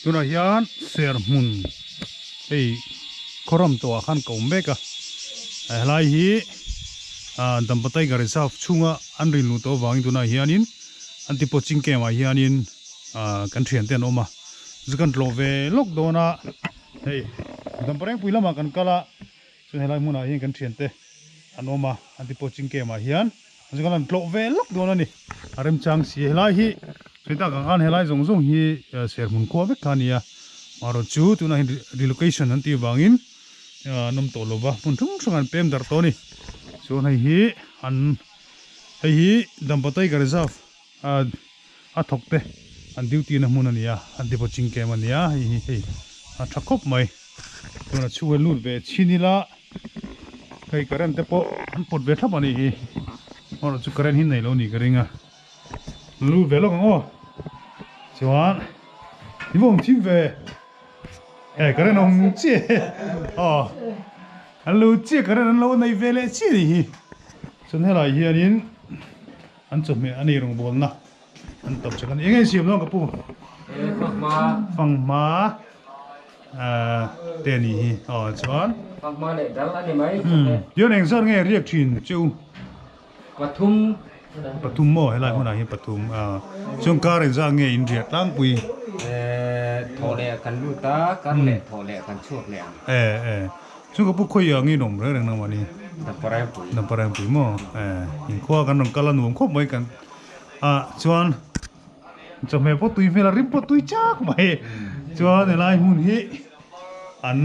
Tunah hian serhmun hei khawram tawhah khan ka awm mek a, helai hi Dampa Tiger Reserve chhunga an rin luh tawh avangin tunah hianin an ti poaching camp ah hianin kan thiante an awm a, chu kan tlawh ve lawk dawn a, hei Dampa Rengpui lamah kan kal a, chuan helai hmunah hian kan thiante an awm a, an ti poaching camp ah hian. Chu kan han tlawh ve lawk dawn a ni. A remchang si helai hi sawi tak ang khan helai zawng zawng hi serhmun khua vek kha a ni a. Amaherawhchu chu tunah hian relocation an tih avangin an awm tawh lova hmun hrang hrang an pem darh tawh a ni. Chuan hei hi an hei hi Dampa Tiger Reserve a thawk te an duty na hmun a ni a, an depot chingkem a ni a, hei hi hei a tha khawp mai. Chuan a chhung hi lut ve chhin ila hei current te pawh an pawt ve thlap a nih hi amaherawh chu current hi nei lo nih ka ring a lut ve lawk ang aw chuan i va awm thim ve e current a awm chiah aw an lo chiah current an lo nei ve leh chiah a nih hi chuan helai hianin an chawhmeh a nei rawngbawlna An tawp chak a ni. Enge siam dawn ka pu? Fanghma. Fanghma te a nih hi. Aw chuan. Fanghma leh dal a ni mai. Tichuan eng zat nge riak thin che u? Pathum. Pathum maw helai hmunah hian pathum. Chuan kar eng zat nge in riah tlangpui? Thawh leh kan lut a, kar leh thawh leh kan chhuak leh ang. Chu ka pu khawi ang in awm reng reng nang mahni. Damparengpui. Damparengpui maw? Inkhua kan rawn kal a nuam khawp mai kan ah chuan chawhmeh pawh tui hmel a rim pawh tui chak mai chuan helai hmun hi an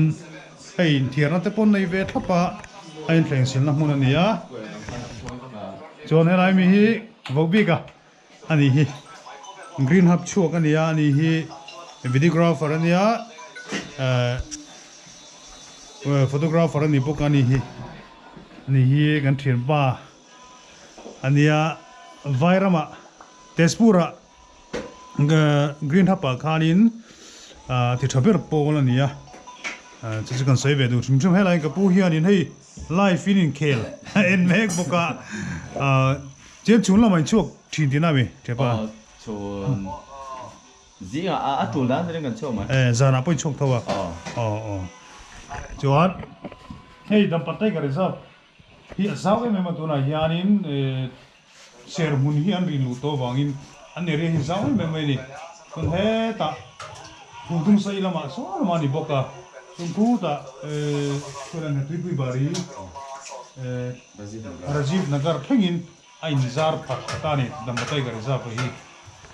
hei inthiarna te pawh nei ve thlap a a inthleng silna hmun a ni a chuan helai mi hi Vobika a ni hi green hub chhuak a ni a ani hi videographer a nia eh photographer a ni bawk a ni hi ani hi kan thianpa a nia Vairama Tezpur ah green hub ah khanin ah ti tha ber pawl a ni a chu chu kan sawi ve duh hrim hrim helaiin ka pu hianin hei live in inkhel a en mek bawk a ah. Chian chhun lamah in chhuak thin tihna ami Thepa? Aw chhun zingah a a tul dan chuan kan chhuak mai. Eh zanah pawh in chhuak tho a. Aw. Aw aw. Chuan hei Dampa Tiger Reserve hi a zau em em a tunah hianin eh ser hmun hi an rin luh tawh avangin an area hi zau em em mai a ni. Chuan hetah Phungthungsai lamah sawn lamah a ni bawk a. Chuan khutah eh chuan Tuipui Bari eh Rajiv Nagar thlengin a inzar phat khat a ni, Dampa Tiger Reserve hi.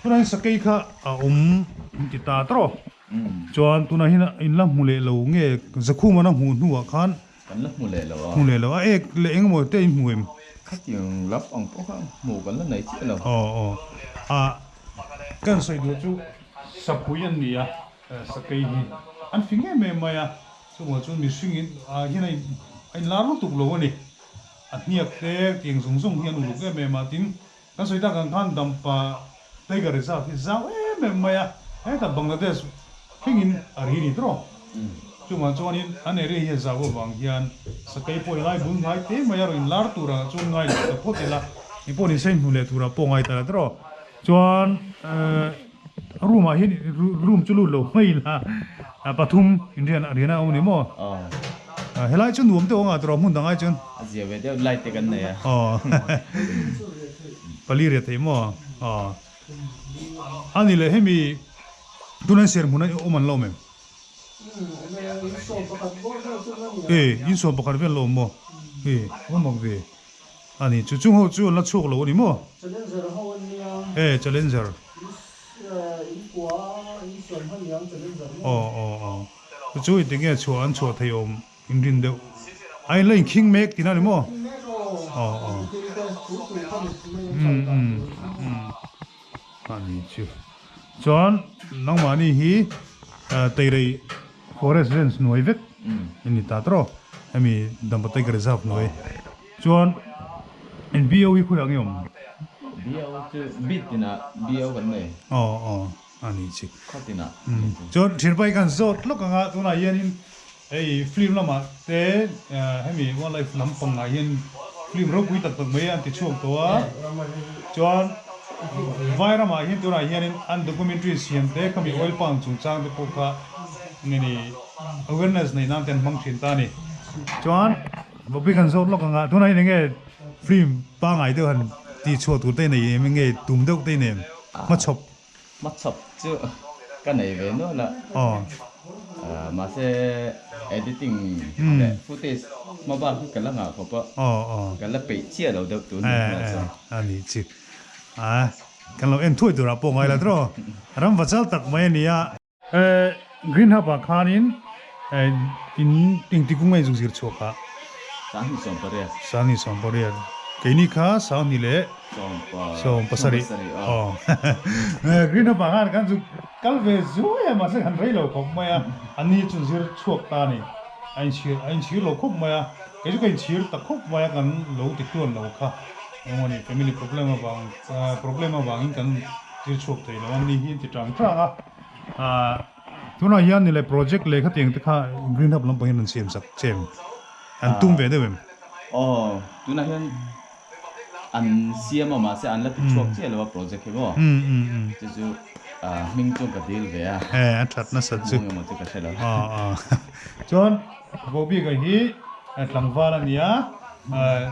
Tunah hian sakei kha a awm ti ta tawh. Chuan tunah hian in la hmu leh lo nge Zakhumana hmuh hnuah khan Kan la hmu leh lo a. Hmu leh lo a, ek leh engemaw te in hmu em? Khatiang lap ang pawh kha hmuh kan la nei chiah lo. Aw aw. A kan sawi duh chu sapui an ni a, sakei hi an fing em em mai a. Chungah chuan mihringin hian a a inlar lutuk lo a ni. A hniak te tiang zawng zawng hi an uluk em em a, tin kan sawi tak ang khan Dampa Tiger Reserve hi zau em em mai a, hetah Bangladesh thlengin a ri a ni tawh. Chungah chuanin an area hi a zau avang hian sakei pawh helai bul hnai te mai a rawn inlar turah chuan ngai lo ta phawt ila, engpawh ni se hmu leh turah pawh ngai ta la tawh. Chuan room ah hian room chu lut lo mai ila pathum inrian rian a awm a ni maw? Helai chu nuam deuh anga tawrh hmun dang ai chuan. A zia ve deuh light te kan nei a. Aw pali riat thei maw? Aw a ni leh hemi tunah hian serhmun a awm an la awm em? E insawm pakhat vel la awm maw? E awm mak ve. A ni, chu chung ho chu an la chhuak lo a ni maw? Challenger ho an nia. E, Challenger. In kua in suan hman niang Challenger maw? Aw, aw, aw. Chu chu engtin nge chhuah an chhuah thei awm in rin deuh. A in la inkhing mek tihna a ni maw? Inkhing mek aw. Aw, aw. Thil te chu chu kha mi mai an kal dan tur. Umm, a ni chu. Chuan nangmahni hi Teirei Forest Range hnuai vek in ni ta tawh hemi Dampa Tiger Reserve hnuai chuan in BO hi khawiah nge awm? BO chu bit tinah BO kan nei. Aw aw a ni chi. Khaw tinah. Chuan thianpa hi kan zawt lawk anga tunah hianin hei film lamah te hemi wildlife lampangah hian film ropui tak tak mai an ti chhuak tawh a chuan. Vai ramah hian tunah hianin an documentary siam te khami oil palm chungchang te pawh kha nge ni awareness neih nan te an hmang thin ta a ni. Chuan Bobby kan zawt lawk ang a, tunah hian enge film pangngai deuh han tih chhuah tur te i nei em enge tum deuh te i nei em hmachhawp? Hmachhawp chu ka nei ve nual a, mahse editing leh footage hma bak hi ka la nghah khawp a, ka la peih chiah lo deuh tun hnuah chuan. A nih chu. A, kan lo en thuai turah pawh ngai la tawh. Ram va chal tak mai a ni a. Green Hub ah khanin in engti kung nge zuk zir chhuak a? 2018. 2018. Keini kha 20 leh 17. Aw. Green Hub ah khan kan zuk kal ve zuai a mahse kan rei lo khawp mai a. An ni chu zir chhuak ta a ni. A inchhir a inchhir lo khawp mai a. Kei chu ka inchhir ta khawp mai a kan lo ti tluan lo kha. Engmawni family problem avang problem avangin kan zir chhuak thei lo a ni hi an ti tang tang a. Ahh tunah hian ni le project leh khatiang te kha green hub lampang hian an siam sak chem an tum ve deuh em? Aw tunah hian an siam a mahse an la ti chhuak chiah lo a project hi maw chu chu hming chuan ka dil ve a. E a that nasat chu. Hming emaw chu ka hre lo. Aw aw chuan Bobby-a hi tlangval a nia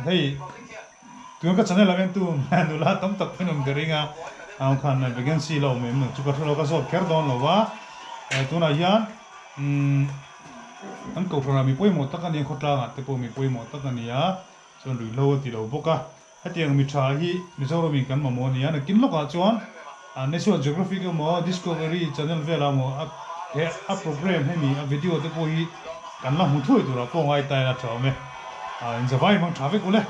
hei. Tuna ka channel ah hian tu nula tam tak pawhin awm ka ring a, ang khan vacancy la awm em lo chu ka hre lo, ka zawt kher dawn lo va, tunah hian umm an kohhranah mi pawimawh tak a nia, khawtlangah te pawh mi pawimawh tak a ni a, chuan ruihhlo a ti lo bawk a, hetiang mi tha hi Mizoram in kan mamawh a ni a, nakin lawkah chuan National Geographic emaw Discovery channel velah emaw a he a program hemi a video te pawh hi kan la hmu thuai turah pawh ngai ta ila tha awm e, inzavai hmang tha vek ule.